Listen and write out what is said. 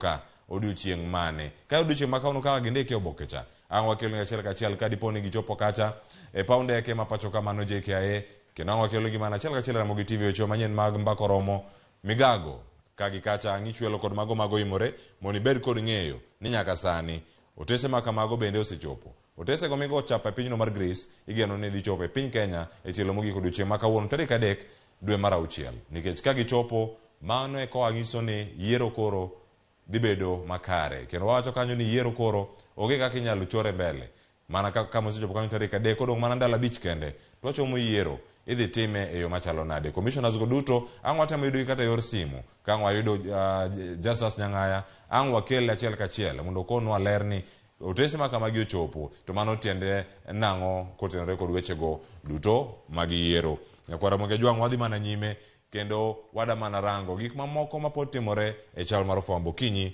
Ka odiochieng' mane? Ka odiochieng' ma kawuono kaka gindike oboke cha, ang' wakeloni achiel kachiel ka dipo ni gichopo kacha e paw ndeke ma pacho ka mano JKIA, kendo ang' wakelonigi mana achiel kachiel e Ramogi TV weche manyien mag mbaka oromo migago ka gi kacha ang' ichwelo kod mago mago imore mondo ibed kod ng'eyo ni nyaka sani otese ma kamago bende osechopo. Otesego migo chapa e pinyno mar Greece igeno ni dhi chopo e piny Kenya e tielo mogik odiochieng' ma kawuono tarik 3 dwe mar auchiel nikech ka gichopo mano e koa nyiso ni yiero koro dhi bedo makare kendo wawacho kanyo ni yiero koro onge kaka inyalo chore mbele mana ka kama osechopo kanyo tarik 3 kodong' mana ndalo 5 kende to wachomo yiero idhi time e yo machalo nade. Commissioners go duto ang' watemo yudogi kata e yor simu ka ang' wayudo Justus Nyang'aya ang' wakele achiel kachiel mondo okonwa ler ni otese ma kamagi ochopo to mano tiende nang'o kotenore kod wechego duto mag yiero. Nyakwar Ramogi Ajwang' wadhi mana nyime kendo wada mana rango gik mamoko mapod timore e chal mar fwambo kinyi.